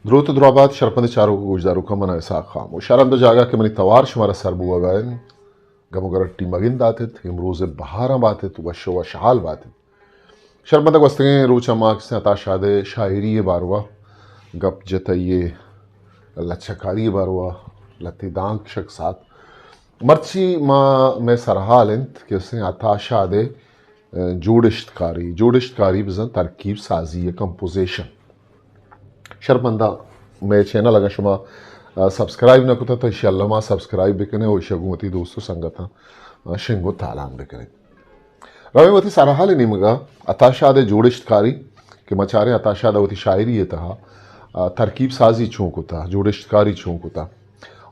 دروت ءُ درابات شرپند چاروک ءُ گوشداروکاں، من اسحاق خاموش۔ ہر ہند ءُ جاگہ کہ منی توار شمارا سر بوہگا انت، گم ءُ گرٹی مگند داتت، امروز بہاراں باتت، وش ءُ وشحال باتت۔ شرپند گوستگیں روچاں ما کسیں عطا شاد ءِ شاعری ءِ باروا گپ جت، آئی ءِ لچہ کاری ءِ باروا لہتے دانک شک سات۔ مرچی ما مئے سرحال انت کہ کسیں عطا شاد ءِ جوڑشت کاری، جوڑشت کاری بزاں ترکیب سازی ءِ کمپوزیشن۔ شرپنداں مئے چینل اگاں شما، آ، سبسکرائب نہ کتہ تہ انشاءاللہ ما سبسکرائب بکنیں ءُ ایشاں گوں وتی دوست ءُ سنگتاں، آ، شنگ ءُ تالان بکنیں۔ رویں وتی سرحال ءِ نیمگا عطا شاد ءِ جوڑشت کاری کہ ما چاریں عطا شاد ءَ وتی شاعری ءِ تہا، آ، ترکیب سازی چون کتہ، جوڑشت کاری چون کتہ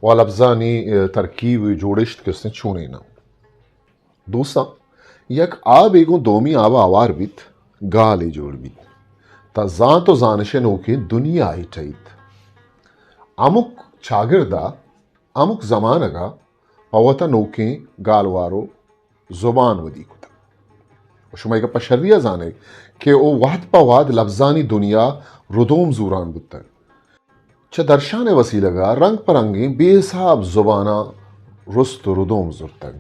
ءُ لبزانی، آ، ترکیب ءُ جوڑشت کسیں چونیں نہ۔ دوستاں، یک آبے گوں دومی آب ءَ ہوار بیت، گالے جوڑ بیت۔ تا زانت ءُ زانش ءِ نوکیں دنیاے ٹہیت۔ ہمک چاگرد ءَ، ہمک زمانگ ءَ پہ وت ءَ نوکیں گالوار ءُ زبان ودی کتگ۔ ءُ شما اے گپ ءَ شری ءَ زان ئے کہ او وہد پہ وہد لبزانی دنیا ردوم زوران بوتگ۔ چہ درشان ءِ وسیلگ ءَ رنگ پہ رنگیں بے حساب زباناں رست ءُ ردوم زرتگ۔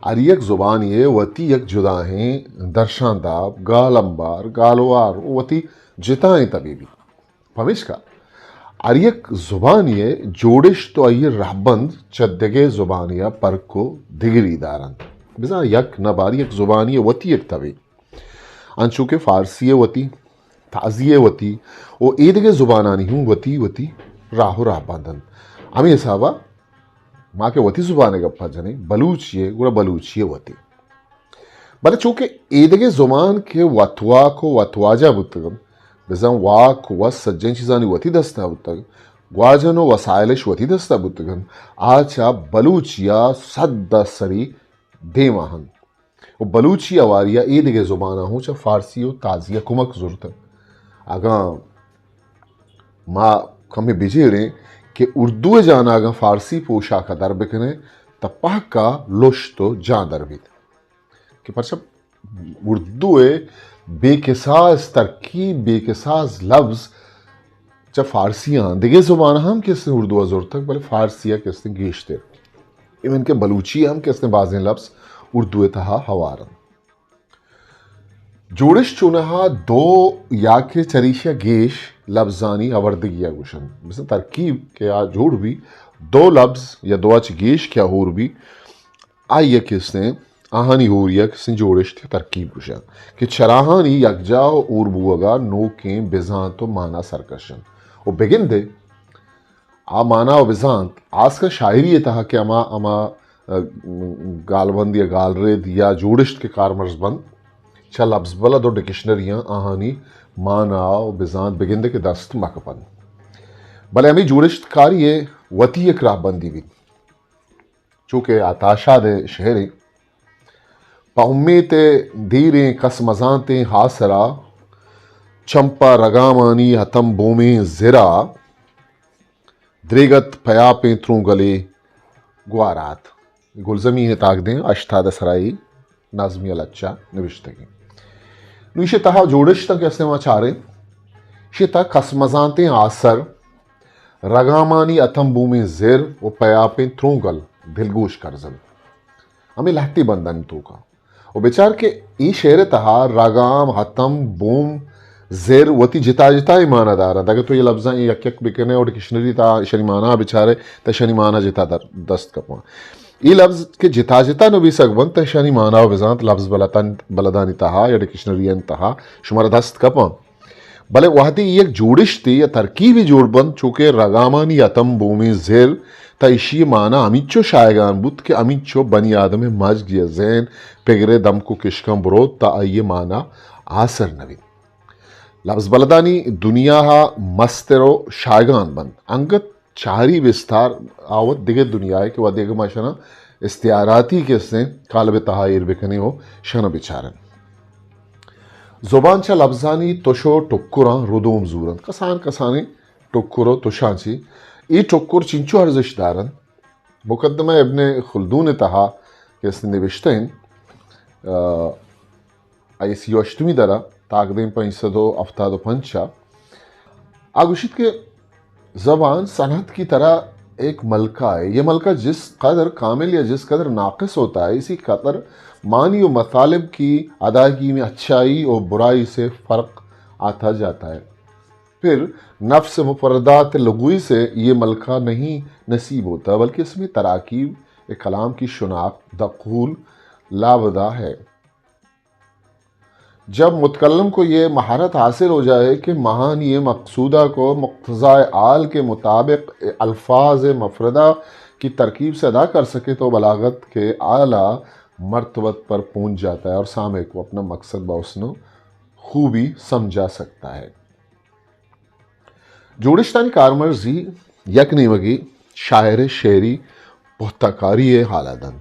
ہر یک زبانے ءِ وتی یک جدائیں درشان داب، گالمبار، گالوار ءُ وتی جتائیں تبے بیت۔ پمیشکا ہر یک زبانے ءِ جوڑشت ءُ آئی ءِ رہبند چہ دگہ زبانے ءَ پرک ءُ دگری دار انت۔ بزاں یک نہ باری یک زبانے ءِ وتی یک تبے۔ انچو کہ فارسی ءِ وتی، تازی ءِ وتی ءُ ایدگہ زبانانی ہوں وتی وتی راہ ءُ رہبند انت۔ ہمے حساب ءَ ما کہ وتی زبان ءِ گپ ءَ جنیں، بلوچی ءِ، گڑا بلوچی ءِ وتی۔ بلے چونکہ ایدگہ زبان کہ وتواک ءُ وتواجہ بوتگ انت، بزاں واک ءُ وس سجہیں چیزانی وتی دست ءَ بوتگ، گواجن ءُ وسائلش وتی دست ءَ بوتگ انت، آ چہ بلوچی ءَ صد درسدی دیم ءَ انت۔ ءُ بلوچی ہواری ءَ اے دگہ زباناں ہوں چہ فارسی ءُ تازی ءَ کمک زرتگ۔ اگاں ما کمے بجیڑیں کہ اردو ءِ جان ءَ اگاں فارسی پوشاک ءَ در بکنیں، تہ پہک ءَ لشت ءُ جان در بیت۔ کہ پرچا اردو ءِ بے کساس ترکیب، بے کساس لبز چہ فارسی آں، دگہ زبان ہم کہ استیں اردو ءَ زرتگ، بلے فارسی ءَ کہ استیں گیشتر۔ ایون کہ بلوچی ہم کہ استیں بازیں لبز اردو ءِ تہا ہوار انت۔ جوڑش چونہا دو یا کہ چریشی ءَ گیش لبزانی ہوردگی ءَ گوشنت۔ مثلاً ترکیب کہ آ جوڑ بی، دو لبز یا دو ءَ چہ گیش کہ آ ہور بی، آئی ءَ کہ استیں آہانی ہوری ءَ کہ استیں جوڑشت یا ترکیب گوشاں کہ چراہانی یکجاہ ءُ ہور بوگ ءَ نوکیں بزانت ءُ مانا سرکش انت ءُ بگندے آ مانا ءُ بزانت آسکا شاعری ءِ تہا کہ ہما، ہما، ءَ، گالبند یا گالرد یا جوڑشت کہ کارمرز بنت، چہ لبز بلد ءُ ڈکشنریاں آہانی مانا ءُ بزانت بگندے کہ دست مہ کپنت۔ بلے ہمے جوڑشت کاری ءِ وتی یک راہبندی بیت۔ چو کہ عطا شاد ءِ شعرے، پہ امیت ءِ دیریں کس مزانتیں آسرا، چمپا رگامانی ہتم بومیں زرا، دریگت پیاپیں ترونگلے گوارات۔ گلزمین ءِ تاکدیم ہشتاد ءِ سرا اے نظمی ءِ لچہ نبشتگیں۔ نوں ایشی ءِ تہا جوڑشتاں کہ استیں ما چاریں، ایشی ءِ تہا کس مزانتیں آسر، رگامانی اتم بومیں زر ءُ پیاپیں ترونگل دلگوش کرزنت۔ ہمے لہتے بندانی توکا۔ ءُ بچار کہ اے شعر ءِ تہا رگام، ہتم، بوم، زر وتی جتا جتائیں مانا دارنت۔ اگہ تو اے لبزاں یک یک بکنے ءُ ڈکشنری تہا اشانی مانا بچارے، تہ اشانی مانا جتا در-، دست کپاں۔ اے لبز کہ جتا جتا نبیسگ بنت، تہ اشانی مانا ءُ بزانت لبز بلتن-، بلدانی تہا یا ڈکشنریانی تہا شمارا دست کپاں۔ بلے وہدے یک جوڑشتے یا ترکیبے جوڑ بنت، چو کہ رگامانی اتم بومیں زر، تہ ایشی ءِ مانا ہمینچو شایگان بوت کہ ہمینچو بنی آدم ءِ مجگ یا ذہن پگر ءِ دمک ءُ کشکاں بروت، تہ آئی ءِ مانا آسر نہ بیت۔ لبز بلدانی دنیا ءَ مستر ءُ شایگان بنت۔ انگت چاری بستار آ وت دگہ دنیائے کہ وہدے کہ ما اشاناں استعاراتی کہ استیں قالب ءِ تہا ایر بکنیں ءُ اشاناں بچاریں۔ زبان چہ لبزانی تش ءُ ٹکراں ردوم زورنت۔ کسان کسانیں ٹکر ءُ تشاں چی اے ٹکر چنچو ارزشت دارنت۔ مقدمہ ابن خلدون ءِ تہا کہ استیں نبشتہ انت، آ، آئی سی ءِ ہشتمی درا تاکدیم پنچ سد ءُ ہفتاد ءُ پنچ ءَ آ گوشیت کہ زبان صنعت کی طرح ایک ملکہ ہے۔ یہ ملکہ جس قدر کامل یا جس قدر ناقص ہوتا ہے، اسی قدر معنی و مطالب کی ادائیگی میں اچھائی و برائی سے فرق آتا جاتا ہے۔ پھر نفس مفردات لغوی سے یہ ملکہ نہیں نصیب ہوتا، بلکہ اس میں تراکیب کلام کی شناخت دخول لابدہ ہے۔ جب متکلم کو یہ مہارت حاصل ہو جائے کہ معانی مقصودہ کو مقتضی حال کے مطابق الفاظ مفردہ کی ترکیب سے ادا کر سکے، تو بلاغت کے اعلیٰ مرتبت پر پہنچ جاتا ہے اور سامع کو اپنا مقصد بحسن خوبی سمجھا سکتا ہے۔ جوڑشتانی کارمرزی یک نیمگی شاعر شعری پختہ کاری ء حالا دنت،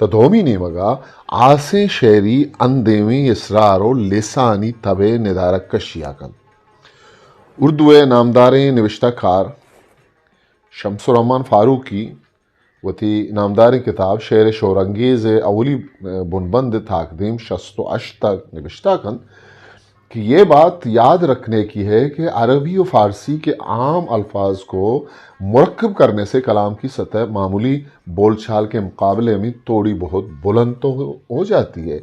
تا دومی نیمگا آسیں شعری اندیمیں اسرار و لسانی تب ء ندارگ کشیا کنت۔ اردو ء نامداریں نوشتہ کار شمس الرحمن فاروقی وتی نامداریں کتاب شعر شورانگیز ء اولی بنبند تاکدیم شست و ہشت ء نبشتہ کنت کہ یہ بات یاد رکھنے کی ہے کہ عربی و فارسی کے عام الفاظ کو مرکب کرنے سے کلام کی سطح معمولی بول چال کے مقابلے میں تھوڑی بہت بلند تو ہو، ہو جاتی ہے،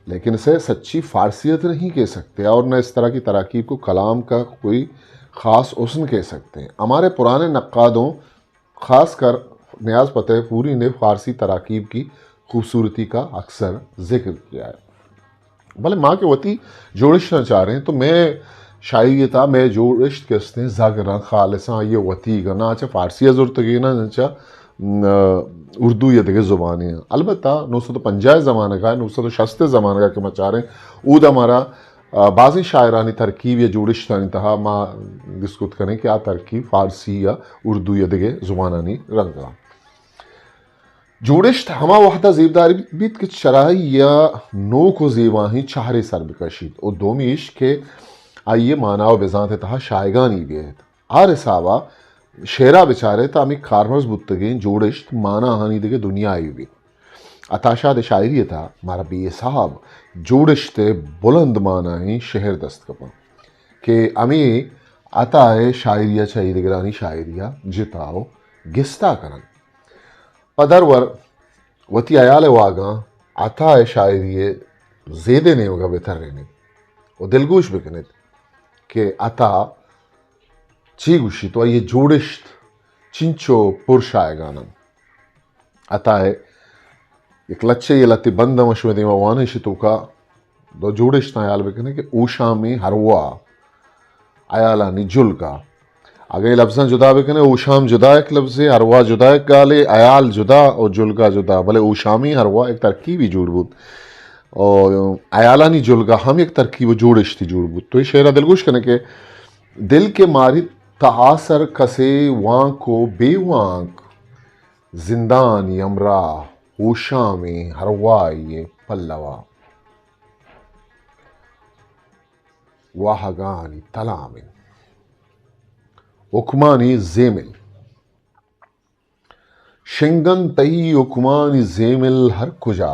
لیکن اسے سچی فارسیت نہیں کہہ سکتے اور نہ اس طرح کی تراکیب کو کلام کا کوئی خاص حسن کہہ سکتے ہیں۔ ہمارے پرانے نقادوں، خاص کر نیاز فتح پوری نے فارسی تراکیب کی خوبصورتی کا اکثر ذکر کیا ہے۔ بلے ما کہ وتی جوڑشتاں چاریں تو میں شاعری تا میں جوڑشت کہ استیں زگراں خالصاں یہ وتی گنا چہ فارسی زرتگی نا چہ، م، اردو یا دگہ زبانی ہیں۔ البتہ نو سد و پنجاہ زمانگا، نو سد و شست زمانگا کہ ما چاریں، اودا مارا آ، بازیں شاعرانی ترکیب یا جوڑشتانی تہا ما گس کت کنیں کہ آ ترکیب فارسی یا اردو یا دگہ زبانانی رنگا۔ جوڑشت ہما وہدا زیبدار بیت کہ چرائی یا نوک و زیباہیں چہرے سر بکشیت و دومیش کہ آئی مانا و بزانت تہا شایگانی بیت۔ ہر حسابا شعرا بچارے تا ہمیں کارمرز بوتگیں جوڑشت مانا ہانی دگہ دنیائی بیت۔ عطا شاد شاعری ء تہا مارا بے حساب جوڑشت ء بلند مانائیں شعر دست کپاں کہ ہمے عطا ء شاعری ء چہ ایدگرانی شاعری ء جتا و گستا کننت۔ پہ درور وتی ہیال ء واگاں عطا ء شاعری ء زیدے نیمگ ء بہ ترینیت و دلگوش بکنیت کہ عطا چی گوشیت و آئی ء جوڑشت چنچو پر شایگان انت۔ عطا ء یک لچہ یے لہتے بند ہم شمئے دیما وانیں، اشی توکا دو جوڑشتاں ہیال بکنیں کہ اوشامیں ہروا، ہیالانی جلگا۔ اگہ اے لفظاں جدا بکنیں، اوشام جدا یک لفظے، ہروا جدا یک گالے، ہیال جدا و جلگا جدا، بلے اوشامیں ہروا یک ترکیبی جوڑ بوت۔ و ہیالانی جلگا ہم یک ترکیب و جوڑشتی جوڑ بوت۔ تو اے شعرا دلگوش کنیں کہ دل کہ ماریت تہ آسر کسے وانک و بے وانک، زندانی ہمراہ ہوشامیں ہروائی ء پلوا۔ واہگانی تلام انت حکمانی زیمل۔ شنگن تئی حکمانی زیمل ہر کجا،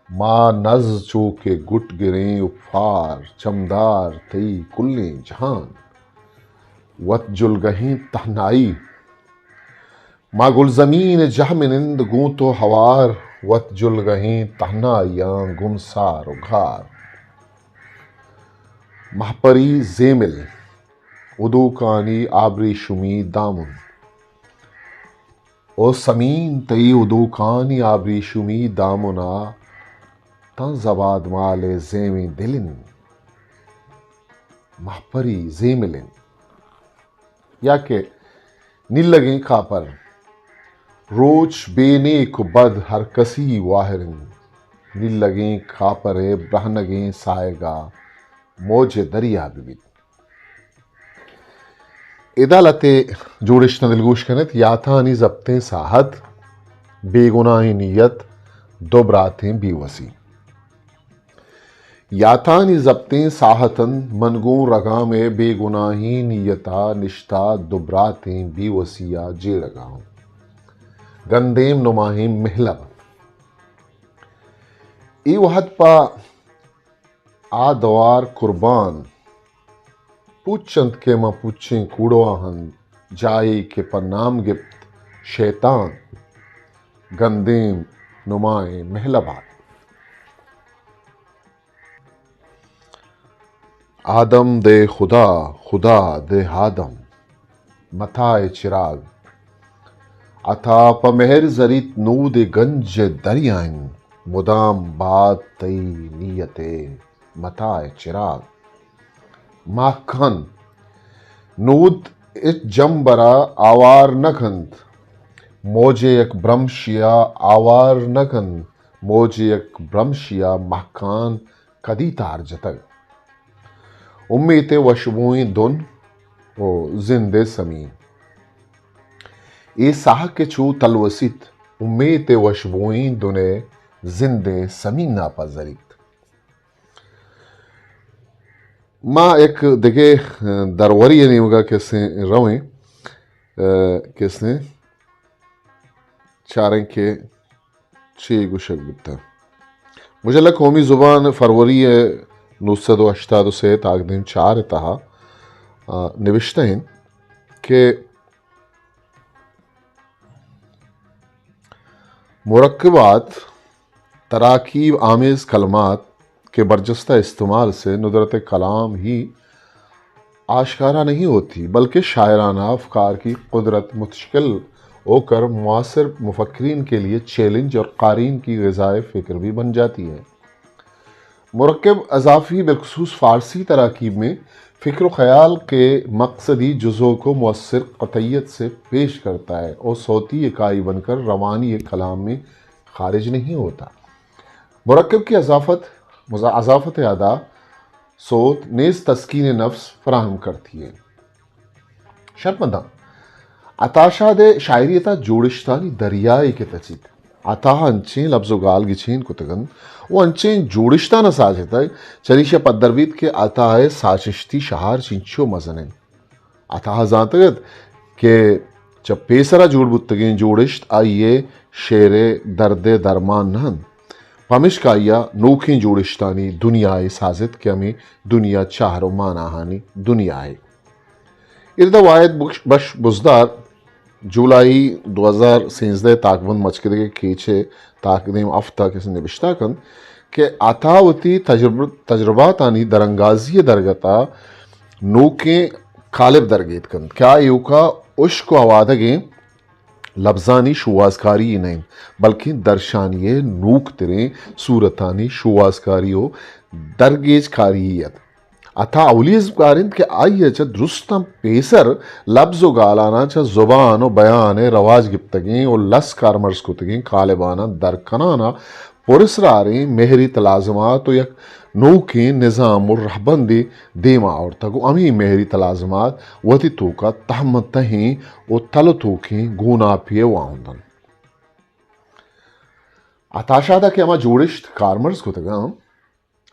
ما نز چو کہ گٹ گریں و پھار چمدار تئی کلیں جہان۔ وت جلگہیں تہنائی، ما گلزمین ء جہم نند گوں تو ہوار، وت جلگہیں تہنائیاں گمسار و گھار۔ مہپری زیمل، ادوکانی آبریشمی دامن۔ او سمین تئی ادوکانی آبریشمی دامنا، تاں زباد مال ء زیمیں دل انت۔ مہپری زیمل انت۔ یا کہ نیلگیں کاپر۔ روچ بے نیک و بد ہر کسی واہر انت۔ نیلگیں کاپر ء برہنگیں ساہگا موج دریا بہ بیت۔ ادا لہتے جوڑشتاں دلگوش کنت، یاتانی زپتیں ساہت، بے گناہیں نیت، دو براتیں بیوسی۔ یاتانی زپتیں ساہت انت، من گوں رگام ء بے گناہیں نیتا نشتا دو براتیں بیوسی ء جیڑگا آں۔ گندیم نماہیں مہلب۔ اے وہد پہ آ دوار قربان، پوچ انت کہ ماں پوچیں کوڑواہند، جاہے کہ پہ نام گپت شیطان، گندیم نمائیں مہلبات۔ آدم دے خدا، خدا دے آدم، متاع چراغ۔ عطا پہ مہر زریت نود گنج دریائیں، مدام بات تئی نیت متاع چراغ۔ ماہکان نود اچ جمبرا آوار نہ کنت، موج یک برمشیا آوار نہ کنت، موج یک برمشیا ماہکان کدی تار جتگ۔ امیت ء وشبوئیں دن و زند ء سمین۔ اے ساہ کہ چو تلوسیت، امیت ء وشبوئیں دن ء زند ء سمین ء پزریت۔ ما یک دگہ دروری ء نیمگا کسیں رویں، ء، کسیں چاریں کہ چے گوشگ بوتہ۔ مجلہ قومی زبان فروری ء نو سد و ہشتاد و سے تاکدیم چار ء تہا، آ، نبشتہ انت کہ مرکبات، تراکیب آمیز کلمات کے برجستہ استعمال سے ندرت کلام ہی آشکارا نہیں ہوتی، بلکہ شاعرانہ افکار کی قدرت متشکل ہو کر معاصر مفکرین کے لیے چیلنج اور قارئین کی غذائے فکر بھی بن جاتی ہے۔ مرکب اضافی بالخصوص فارسی تراکیب میں فکر و خیال کے مقصدی جزو کو مؤثر قطعیت سے پیش کرتا ہے اور صوتی اکائی بن کر روانی کلام میں خارج نہیں ہوتا۔ مرکب کی اضافت، مضا-، اضافت ادا صوت نیز تسکین نفس فراہم کرتی ہے۔ شرمنداں، عطا شاد ء شاعری ء تہا جوڑشتانی دریائے کہ تچیت۔ عطا انچیں لبز و گال گچین کتگ انت و انچیں جوڑشتان ء ساچتگ، چریشی ء پدر بیت کہ عطا ء ساچشتی شہار چنچو مزن انت۔ عطا ء زانتگ ات کہ چہ پیسرا جوڑ بوتگیں جوڑشت آئی ء شعر ء درد ء درمان نہ انت۔ پمشکا آئی ء نوکیں جوڑشتانی دنیائے سازت کہ ہمے دنیا چہر و ماناہانی دنیائے۔ اردا واحد بخش-، بخش بزدار جولائی دو ہزار سیزدہ تاکبند مچکدگ کیچ ء تاکدیم ہفت ء کسے نبشتہ کنت کہ عطا وتی تجرب-، تجرباتانی درانگازی ء درگت ء نوکیں قالب درگیت کنت کہ آ ایوکا اشک و ہوادگیں لبزانی شوہازکاری نہ انت، بلکیں درشانی ء نوکتریں صورتانی شوہازکاری و درگیجکاری ات۔ عطا اولی ازمکار انت کہ آئی ء چہ درستاں پیسر لبز و گالاناں چہ زبان و بیان ء رواج گپتگیں و لس کارمرز کتگیں قالباناں در کنان ء پراسراریں مہری تلازمات و یک نوکیں نظام و رہبندے دیما آورتگ و ہمے مہری تلازمات وتی توکا تہمتہیں و تل و توکیں گوناپی ء واہند انت۔ عطا شاد ء کہ ہما جوڑشت کارمرز کتگاں،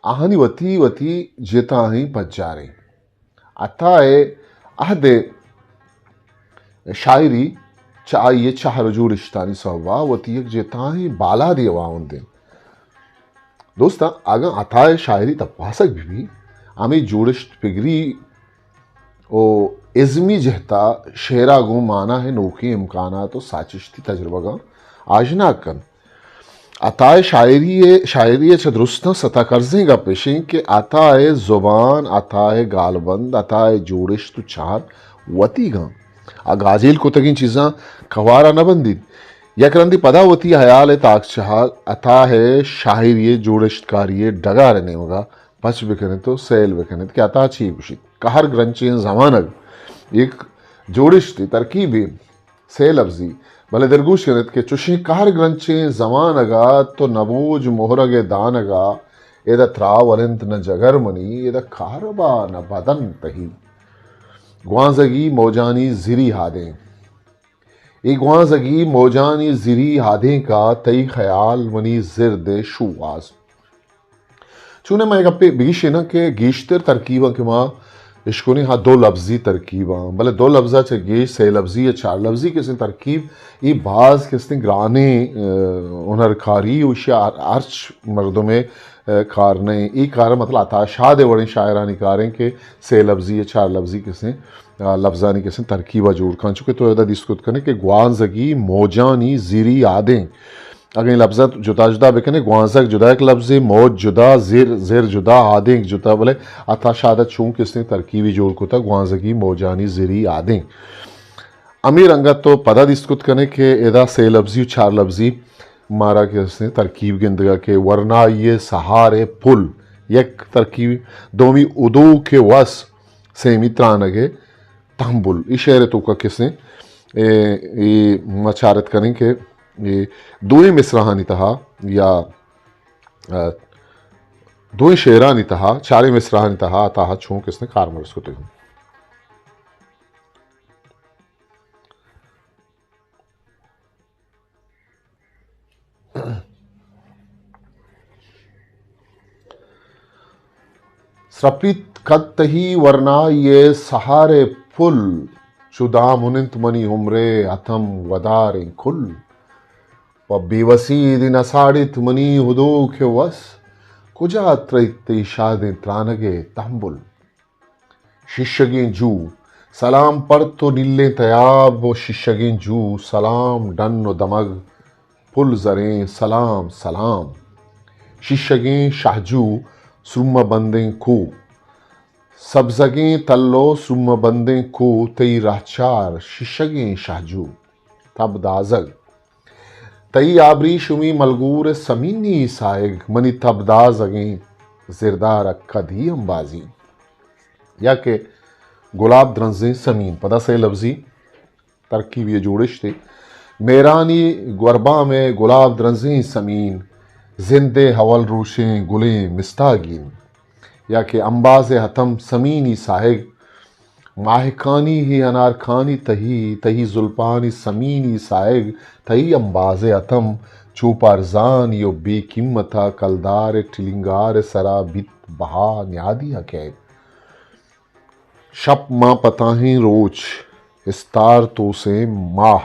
آہانی وتی وتی جتاہیں پجاریں۔ عطا ء عہد ء شاعری چہ آئی ء چہر و جوڑشتانی سوبا وتی یک جتاہیں بالادے واہند انت۔ دوستاں، اگاں عطا ء شاعری تپاسگ بہ بی، ہمے جوڑشت پگری و ازمی جہتا شعرا گوں مانا ء نوکیں امکانات و ساچشتی تجربگاں آژناگ کنت۔ عطا ء شاعری ء، شاعری ء چہ درستاں ستا کرزیں گپ اش انت کہ عطا ء زبان، عطا ء گالبند، عطا ء جوڑشت و چہر وتیگاں۔ آ گاجیل کتگیں چیزاں کوارا نہ بندیت۔ یک رندے پدا وتی ہیال ء تاکچہا عطا ء شاعری ء جوڑشتکاری ء ڈگار ء نیمگا پچ بکنت و سیل بکنت کہ عطا چی گوشیت۔ قہر گرنچیں زمانگ یک جوڑشتے، ترکیبے، سے لبزی، بلے دلگوش کنت کہ چوشیں قہر گرنچیں زمانگا تو نہ بوج مہرگ ء دانگا، ادا تراول انت نہ جگر منی، ادا کہربا نہ بدن تہی۔ گوانزگی موجانی زری ہادیں۔ اے گوانزگی موجانی زری ہادینکا تئی خیال منی زرد ء شوہاز۔ چونیں ما اے گپے بگیشیناں کہ گیشتر ترکیباں کہ ما اشکنیں ہا دو لبزی ترکیباں، بلے دو لبزا چہ گیش سے لبزی یا چار لبزی کسیں ترکیب اے باز کستیں گرانیں، ء، ہنرکاری و اشیا ہر-، ہرچ مردمے کار نہ ایں۔ اے کار مطلب عطا شاد ءِ وڑیں شاعرانی کار ایں کہ سے لبزی یا چار لبزی کسیں، آ، لبزانی کسیں ترکیب ءَ جوڑ کن۔ چونکہ تو ادا دیست کت کنے کہ گوانزگی موجانی زیری آدینک۔ اگیں لبزاں جدا جدا بکنے، گوانزگ جدا یک لبزے، موج جدا، زیر، زیر جدا، آدینک جدا، بلے عطا شاد ءَ چون کسیں ترکیبی جوڑ کتا، گوانزگی موجانی زیری آدینک۔ ہمے رنگ ءَ تو پدا دیست کت کنے کہ ادا سے لبزی و چار لبزی مارا کسیں ترکیب گندگا کہ ورنائی ءِ سہار ءِ پل، یک ترکیب، دومی ادوک ءِ وس، سیمی ترانگ ءِ تمبل۔ اے شعر ءِ توکا کسیں، اے، اے ما چارت کنیں کہ اے دوئیں مصرعانی تہا یا، آ، دوئیں شعرانی تہا، چاریں مصرعانی تہا، تہا چون کسیں کارمرز کتگ۔ سرپیت کد تہی ورنائی ءِ سہار ءِ پل، چو دامن انت منی عمر ءِ ہتم وداریں کل۔ پہ بے وسی دی نہ ساڑیت منی ہدوک ءِ وس، کجا ترئیت تئی شادیں ترانگ ءِ تمبل۔ شیشگیں جو سلام پرت و نیلیں تیاب و شیشگیں جو سلام ڈن و دمگ پل زریں سلام سلام۔ شیشگیں شہجو سرمہ بندیں کو، سبزگیں تلو سرمہ بندیں کو، تئی رہچار شیشگیں شہجو تب دازگ۔ تئی آبریشمی ملگور سمینی ساہگ، منی تب دازگیں زردار کدی امبازی۔ یا کہ گلاب درنزیں سمین، پدا سے لبزی ترکیبی جوڑشتے۔ مہرانی گوربام ءِ گلاب درنزیں سمین، زند ءِ ہول روشیں گلیں مستاگین۔ یا کہ امباز ءِ ہتم سمینی ساہگ، ماہکانی ہی انارکانی تہی، تہی زلپانی سمینی ساہگ، تہی امباز ءِ ہتم چوپارزانی و بے قیمتا کلدار ءِ ٹلینگار ءِ سرا بیت بہا نیادی ءَ کئیت۔ شپ ماں پتاہیں روچ، استار توسیں ماہ۔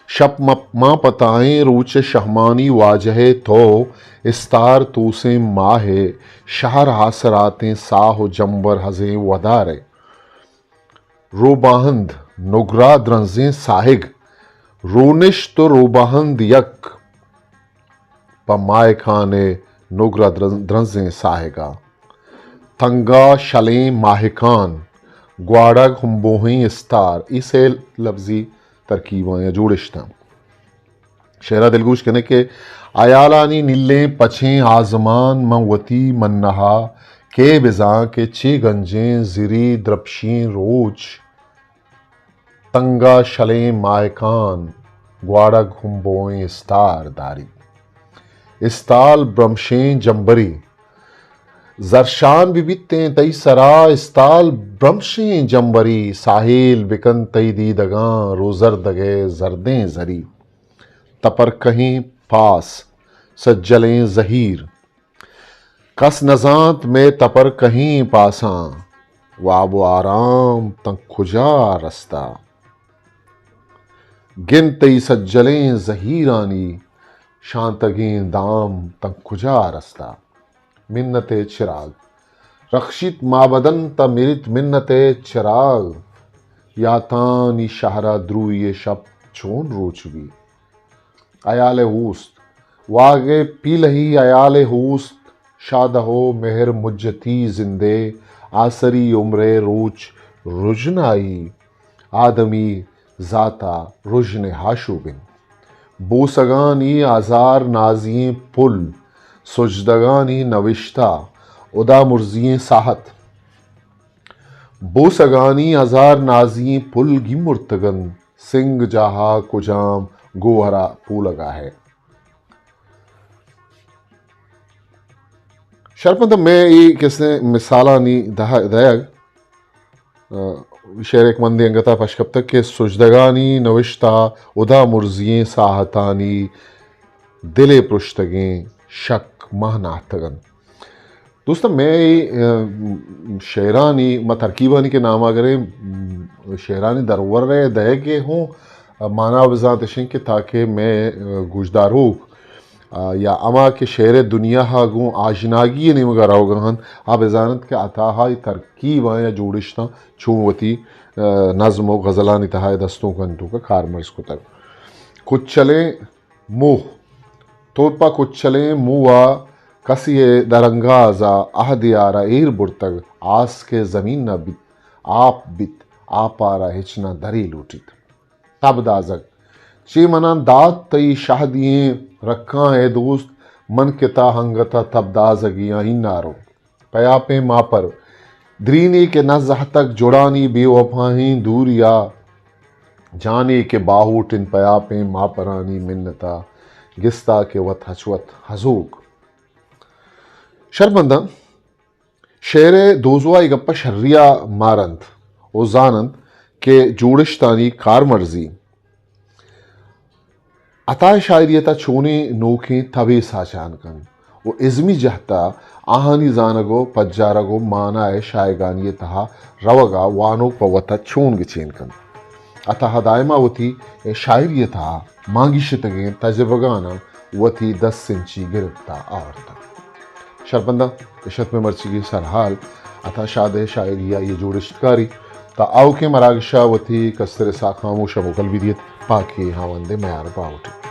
شپ م-، ماں پتائیں روچ شہمانی واجہ ءِ تو، استار توسیں ماہ ءِ شہر آسراتیں ساہ و جمبر ہزیں ودار ءِ۔ روباہند نگرا درنزیں ساہگ، رونشت و روباہند یک۔ پہ ماہکان ءِ نگرا درن-، درنزیں ساہگا۔ تنگا شلیں ماہکان، گواڑگ ہمبوہیں استار، اے سے لبزی ترکیباں یا جوڑشتاں۔ شعرا دلگوش کنے کہ ہیالانی نیلیں پچیں آزمان من وتی منہا، کئے بزاں کہ چے گنجیں زری درپشیں روچ، تنگا شلیں ماہکان، گواڑگ ہمبوئیں استار داری۔ استال برمشیں جمبری، زرشان بہ بیتیں تئی سرا، استال برمشیں جمبری، ساہیل بکن تئی دیدگاں روزردگئے زردیں زری۔ تپرکہیں پاس، سجلیں زہیر، کس نزانت مئے تپرکہیں پاساں، واب و آرام تاں کجا رستا۔ گند تئی سجلیں زہیرانی، شانتگیں دام تاں کجا رستا۔ منت ءِ چراگ رخشیت مابدن، تاں مریت منت ءِ چراگ۔ یاتانی شہرا دروئی ءِ شپ چون روچ بی۔ ہیال ءِ اوست، واگ ءِ پیلہی ہیال ءِ اوست، شادہ و مہر مجتی زندے، آسری عمر ءِ روچ رژنائی، آدمی ذاتا رژن ءِ آشوب انت۔ بوسگانی ہزار نازی ئیں پل، سجدگانی نوشتہ، ہدا مرزی ئیں ساہت۔ بوسگانی ہزار نازی ئیں پل گیمرتگ انت، سنگ جاہا کجام گوہرا پولگا ہے۔ شرپمند، مئے اے کسیں مثالانی دہ-، دئیگ، آ، شعر ءِ یک مندے انگتا پش کپتگ کہ سجدگانی نوشتہ، ہدا مرزی ئیں ساہتانی دل ءِ پرشتگیں شک ماہ نہتگ انت۔ دوستاں، مئے اے، آ، شعرانی، ما ترکیبانی کہ نام ءَ گریں، شعرانی درور ءِ دئیگ ءِ ہوں مانا بزانت اش انت کہ تاکہ مئے، آ، گوشداروک آ، یا ہما کہ شعر ءِ دنیا ءَ گوں آژناگی ءِ نیمگ ءَ روگ ءَ انت، آ بزان انت کہ عطا ءَ اے ترکیباں یا جوڑشتاں چون وتی، آ، نظم و غزلانی تہا ءُ دستونکانی توکا کارمرز کتگ۔ کچلیں موہ، تو پہ کچلیں موہ ءَ کسی ءِ درانگاز ءَ عہدے ءَ را ایر برتگ، آس کہ زمین نہ بیت، آپ بیت، آپ ءَ را ہچ نہ درے لوٹیت۔ تب دازگ۔ چے مناں دات تئی شہدی ئیں رکاں اے دوست، من کہ تہ انگت ءَ تب دازگی آں ہینارو۔ پیاپیں ماپر۔ درینے کہ نہ زہتگ جڑانی بے وپاہیں دوریا، جانے کہ باہوٹ انت پیاپیں ماپرانی منت ءَ، گستا کہ وت ہچ وت ہزوک۔ شرمنداں۔ شعر ءِ دوزواہ اے گپ ءَ شری ءَ مار انت و زان انت کہ جوڑشتانی کارمرزی عطا ءِ شاعری ءِ تہا چونیں نوکیں تبے ساچان کنت و ازمی جہت ءَ آہانی زانگ و پجارگ و مانا ءِ شاہگانی ءِ تہا روگ ءَ وانوک پہ وت ءَ چون گچین کنت۔ عطا ءَ دائما وتی شاعری ءِ تہا مانگیشتگیں تجربگاناں وتی دست سنچی گرپت ءَ آورتگ۔ شرپنداں، اش ات مئے مرچیگیں سرحال عطا شاد ءِ شاعری ءِ اے جوڑشتکاری۔ تا آؤکیں مراگش ءَ وتی کستر ءِ ساہ خاموش ءَ موکل بہ دیت، پاکیں ہاوند ءِ میار باہوٹ ات۔